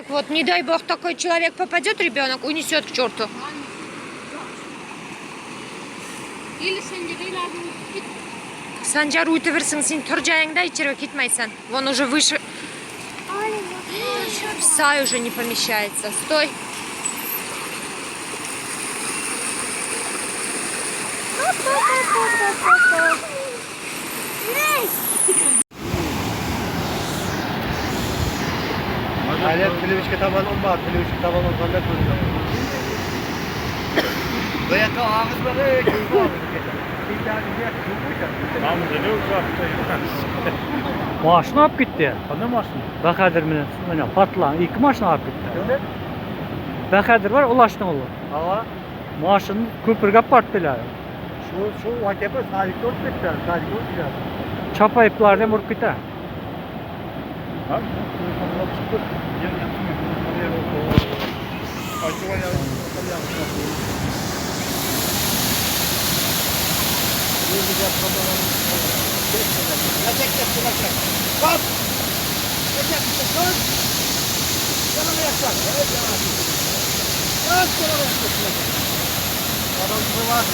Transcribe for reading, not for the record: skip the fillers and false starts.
Вот, не дай бог, такой человек попадет, ребенок, унесет к черту. Sanjar uytubersiň sen tur jaýyňda hiç ýere gitmeýsen. Вон уже выше. Сай уже не помещается. Стой. Hälem Pilewişke taman urma, Pilewişke taman urganda görünýär. Bu ýaka agyzmagy Maşyn alyp gitdi. Qanday maşyn? Bahadyr bilen mine patlan iki maşyn alyp gitdi. Kimdi? Bahadyr bar Ulaşdyň ogly. Hawa. Maşyn köpürge alyp baryp bilýär. Şu şu AKP salikde urup gitdi. Salikde urup gitdi. Çapaýyplar hem urup gitdi. Ha? Telefonlar çykyp, ýer ýatmıyor. Adam bu var.